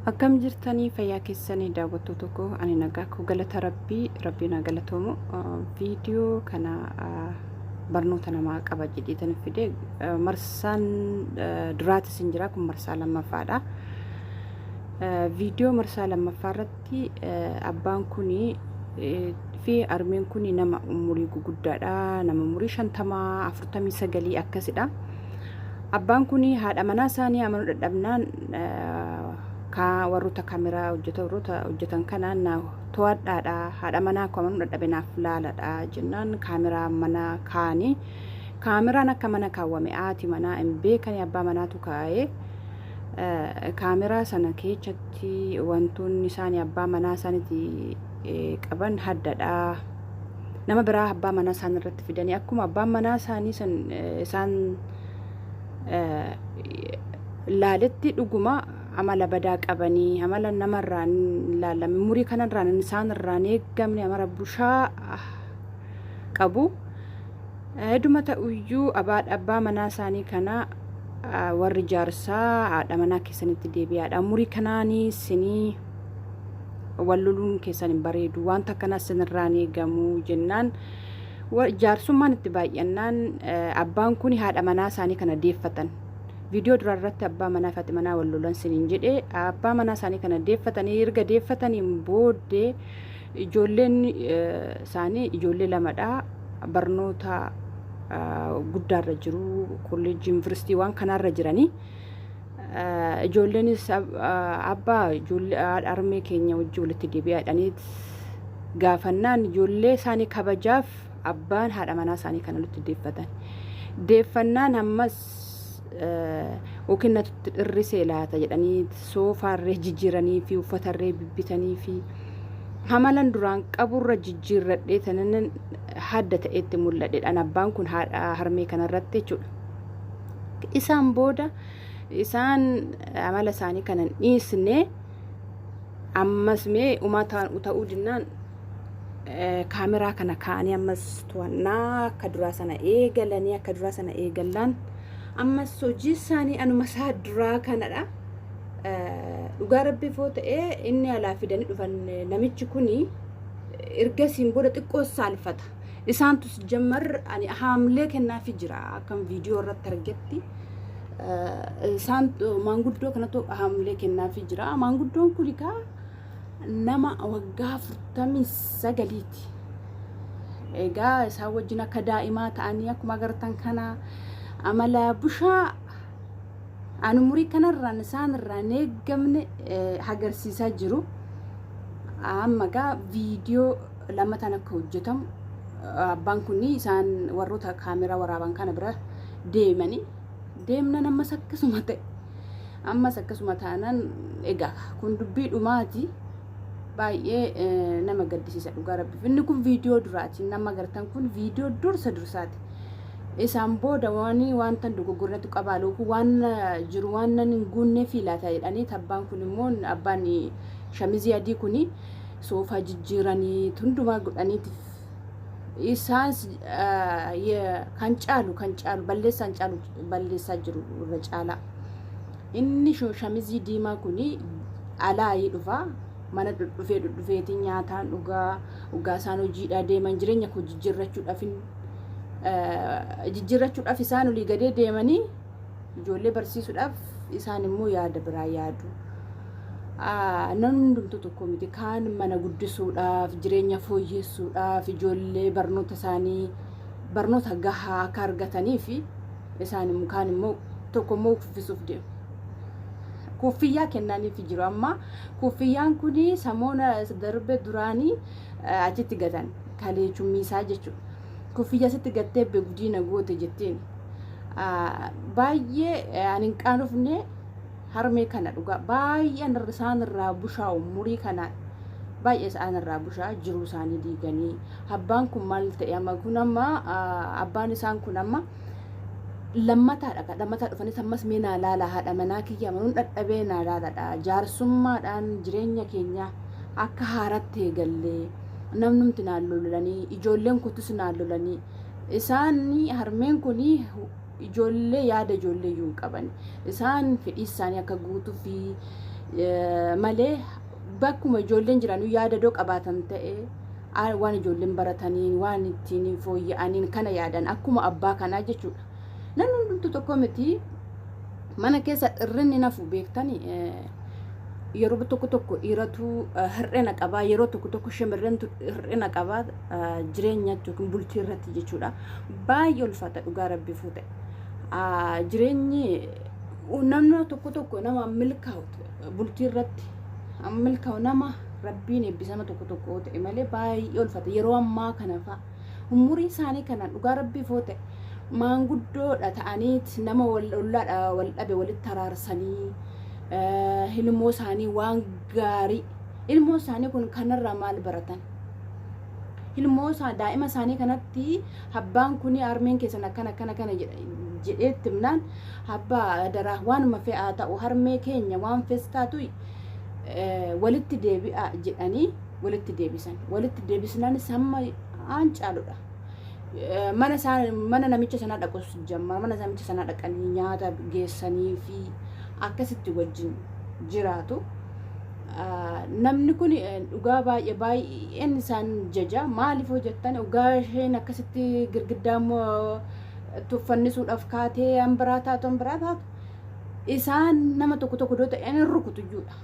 Akkam jirtanii fayyaa keessanii daawwattoota koo? Ani nagaa koo, galata Rabbii, Rabbiin haa galatoomu. Viidiyoo kana barnoota namaa qaba jedheetan fide. Marsaan duraatis hin jira, kun marsaa lammaffaadha. Viidiyoo marsaa lammaffaa irratti abbaan kuni fi harmeen kuni nama umurii guguddaadha, nama umurii 50, 49 akkasidha. Abbaan kun haadha manaa isaanii amanuu dadhabnaan warroota kaameraa hojjetan, warroota hojjetan kanaan na to'adhaadha, haadha manaa koo amanuu dadhabe, naaf laaladha jennaan kaameraa mana kaa'anii, kaameraan akka mana kaawwame haati manaa hin beekanii, abbaa manaatu kaa'ee. Kaameraa sana keessatti wantoonni isaanii abbaa manaa isaaniitti qaban haddadha. Nama biraa abbaa manaa isaanii irratti fidanii akkuma abbaan manaa isaanii san isaan laaletti dhuguma amala badaa qabanii, amala namarraa hin laallamne, umurii kanarraan isaan irraan eeggamne, amala bushaa qabu. Heduma ta'uyyuu abbaa manaa isaanii kana warri jaarsaa haadha manaa keessanitti deebi'aadha. Umurii kanaanii sinii wal loluun keessan hin bareedu, wanta akkanas sinirraan eegamu jennaan jaarsummaan itti baay'annaan abbaan kun haadha manaa isaanii kana deeffatan. Viidiyoo duraa irratti abbaa manaa fi haati manaa wal lolan siniin jedhe. Abbaa manaa isaanii kana deeffatanii, erga deeffataniin booddee ijoolleen isaanii ijoollee lamadha. Barnoota guddaarra jiru, kolleejjii, yuunivarsiitii waan kanaarra jiranii. Ijoolleenis abbaa ijoollee haadha harmee keenya wajjin walitti deebi'aa jedhanii gaafannaan ijoollee isaanii kabajaaf abbaan haadha manaa isaanii kana walitti deeffatan. Deeffannaan ammas yookiin natti dhirrisee laata jedhanii soofaarree jijjiiranii fi uffatarree bibbitanii fi hamalan duraan qaburra jijjiirradhee tanan hadda ta'etti mul'adhedhaan abbaan kun haadha harmee kanarratti jechuudha. Isaan booda isaan amala isaanii kana hin dhiisne. Ammas mee umaa ta'uu dinnaan kaameraa kana kaa'anii ammas to'annaa akka duraa sana eegalanii, akka duraa sana eegallaan ammas hojii isaanii anuma isaa duraa kanadha. Dhugaa Rabbii foo ta'ee inni alaa fidanii dhufan namichi kuni ergasiin booda xiqqoo saalfata. Isaantu jammar ani haamlee kennaafi jira akkam viidiyoo irratti argetti. Isaan maanguddoo kanatu haamlee kennaafi jira. Maanguddoon kun egaa nama waggaa 49ti. Egaa isaan wajjin akka daa'imaa ta'anii akkuma agartan kana amala bushaa ani umurii kanarraan isaan irraa hin eeggamne agarsiisaa jiru. Amma egaa viidiyoo lammataan akka hojjetamu abbaan kun isaan warroota kaameraa waraaban kana bira deemanii deemnan ammas akkasuma ta'e. Ammas akkasuma taanaan egaa kun dubbii dhumaati. Baay'ee nama gaddisiisa dhugaa Rabbiif. Inni kun viidiyoo duraati. Nama agartan kun viidiyoo dursa dursaati. Isaan booda waan wanta dogoggorretu qabaa yookiin waan jiru waan nan hin guunnee fiilata jedhanii abbaan kun immoo abbaan shamizii adii kun soofaa jijjiiranii hundumaa godhaniiti isaan kan caalu balleessaan caalu balleessaa jiru irra caalaa. Inni shamizii diimaa kun alaayii dhufa, mana dhudhufee dhudhufeetiin nyaataan dhugaa dhugaa isaan hojiidhaa deeman jireenya koo jijjiirrachuudhaaf isaan olii gadee deemanii ijoollee barsiisuudhaaf isaan immoo yaada biraa yaadu. Namni hundumtuu tokko miti. Kaan mana guddisuudhaaf, jireenya fooyyessuudhaaf, ijoollee barnoota isaanii barnoota gahaa akka argatanii fi isaan kaan immoo tokko immoo kuffisuuf deemu. Kuffiyyaa kennaniif jiru amma. Kuffiyyaan kun samoona darbe duraanii achitti gatan kalee chummiisaa jechuudha. Kuffiyyaa sitti gattee guddina goote jettiin. Baay'ee ani hin qaanofne harmee kana dhugaa, baay'ee isaan irraa bushaa, umurii kanaan baay'ee isaan irraa bushaa jiruu isaanii diiganii. Abbaan kun maal ta'e amma kun? Amma abbaan isaan kun amma lammataadha, lammataa dhufanis ammas mee naa laala, haadha manaa kiyya amanuun dhadhabee naa laaladha, jaarsummaadhaan jireenya keenya akka haaratti eegallee namnumti naan lolanii, ijoolleen kutus naan lolanii. Isaan harmeen kun ijoollee yaada ijoollee iyyuu hin qaban. Isaan fedhii isaanii akka guutuu fi Malee bakkuma ijoolleen jiran yaada doo qabaatan ta'e, waan ijoolleen barataniin, waan ittiin fooyya'aniin kana yaadan, akkuma abbaa kanaa jechuudha. Namni hundumtu tokko miti. Mana keessa hir'inni nafu beektani, yeroo tokko tokko dhiiratu hir'ina qabaa, yeroo tokko tokko shamarrantu hir'ina qabaa jireenya yookiin bultii irratti jechuudha. Baay'ee ulfaata, dhugaa Rabbii fuute. Jireenyi namni tokko tokko nama milkaa'u, bultii irratti milkaa'u, nama Rabbiin eebbisama tokko tokko ta'e malee baay'ee ulfaata. Yeroo ammaa kana fa'a umurii isaanii kana, dhugaa Rabbii fuute, maanguddoodha ta'aniit nama ollaadha wal dhabe walitti araarsanii, ilmoo isaanii waan gaarii, ilmoo isaanii kun kanarraa maal baratan? Ilmoo isaa, daa'ima isaanii kanatti abbaan kun harmeen keessan akkana akkana kana jedheetti himnaan, abbaa daraa waanuma fe'aa ta'u, harmee keenya waan fees taatu walitti deebi'a jedhanii walitti deebisan. Walitti deebisnaanis hamma aan caaludha. Mana isaan, mana namicha sanaa dhaqus jammaa, mana namicha sanaa dhaqanii nyaata geessanii fi akkasitti wajjin jiraatu. Namni kun dhugaa baay'ee baay'een isaan jaja. Maaliif hojjettan? Dhugaa isheen akkasitti girgiddaa immoo tuffannisuudhaaf kaatee hanbiraa taatu, hanbiraa taatu, isaan nama tokko tokko doo ta'een hin rukutu iyyuudha.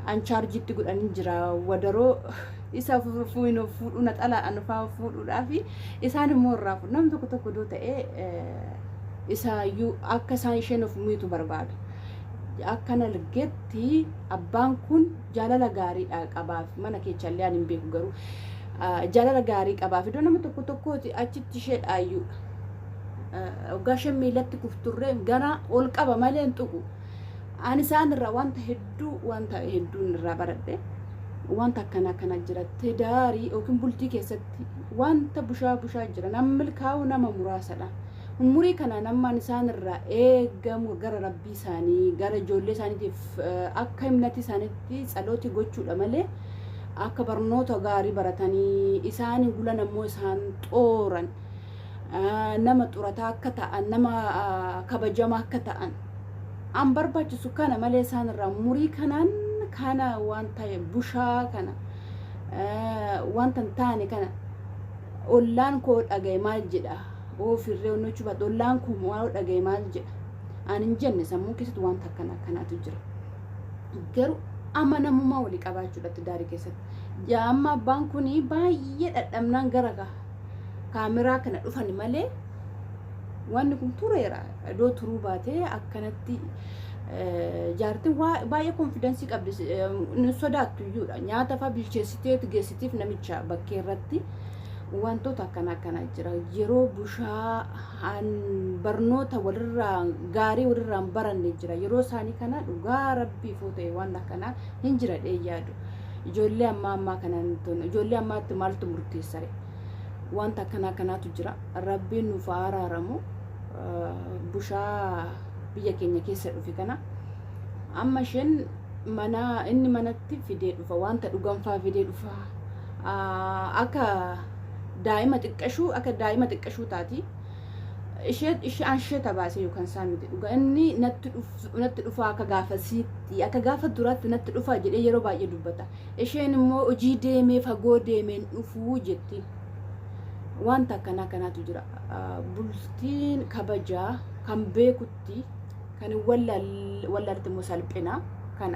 An chaarjitti godhanii jira wadaroo isa fuudhuu, naxalaa anfaa fuudhuudhaaf, isaan immoo irraa fuudhu. Namni tokko tokko doo ta'ee isaayyuu akka isaan isheen of miitu barbaadu. Akkan argetti abbaan kun jaalala gaariidha qabaaf. Mana keechallee ani hin beeku, garuu jaalala gaarii qabaaf. Iddoo nama tokko tokkooti achitti ishee dhaayyuudha. Waggaa isheen miilatti kufturree gara ol qaba malee hin tuqu. Ani isaan irraa wanta hedduu, wanta hedduun irraa baradhe. Wanta akkana akkana jira. Tidaarii yookiin bultii keessatti wanta bushaa bushaa jira. Namni milkaa'u nama muraasadha. Umurii kana namaan isaan irraa eegamu gara Rabbii isaanii, gara ijoollee isaaniitiif akka himnati isaaniitti tsalootii gochuudha malee, akka barnoota gaarii baratanii isaan gulan ammoo isaan xooran, nama xurataa akka ta'an, nama kabajamaa akka ta'an an barbaachisu kana malee, isaan irraa umurii kanaan kana wanta bushaa kana, wanta hin taane kana, ollaan koo dhagaye maal jedha, oofirree onnachuu baadhu, ollaan koo maal dhagaye maal jedha ani hin jenne, sammuu keessatti wanta akkana akkanaatu jira. Garuu amanamummaa walii qabaachuudhaatti daarii keessatti. Amma abbaan kun baay'ee dhadhabnaan gara kaameraa kana dhufan malee wanni kun tureera. Iddoo turuu baatee akkanatti jaartiin baay'ee confidence qabdi, hin sodaattu iyyuudha. Nyaata fa'aa bilcheessitee geessitiif namicha bakkee irratti. Wantoota akkana akkana jira. Yeroo bushaa barnoota walirraa gaarii walirraa hin baranne jira. Yeroo isaanii kana dhugaa Rabbii ta'e waan akkanaa hin jira dhee yaadu. Ijoollee ammaa ammaa kana, ijoollee ammaatti maaltu murteessare? Wanta akkana akkanaatu jira. Rabbiin nuuf haa araaramu. Bushaa biyya keenya keessa dhufe kana. Amma isheen mana, inni manatti fidee dhufa, wanta dhuganfaa fidee dhufa. Akka daa'ima xiqqashuu, akka daa'ima xiqqashuu taati. Ishee ishee anshee tabaasee yookaan isaa miti, dhuga inni natti dhufa, akka gaafasiitti, akka gaafa duraatti natti dhufa jedhee yeroo baay'ee dubbata. Isheen immoo hojii deemee, fagoo deemeen dhufuu jetti. Wanta akkanaa kanaatu jira. Bultiin kabajaa kan beekutti, kan wallaalti immoo salphina.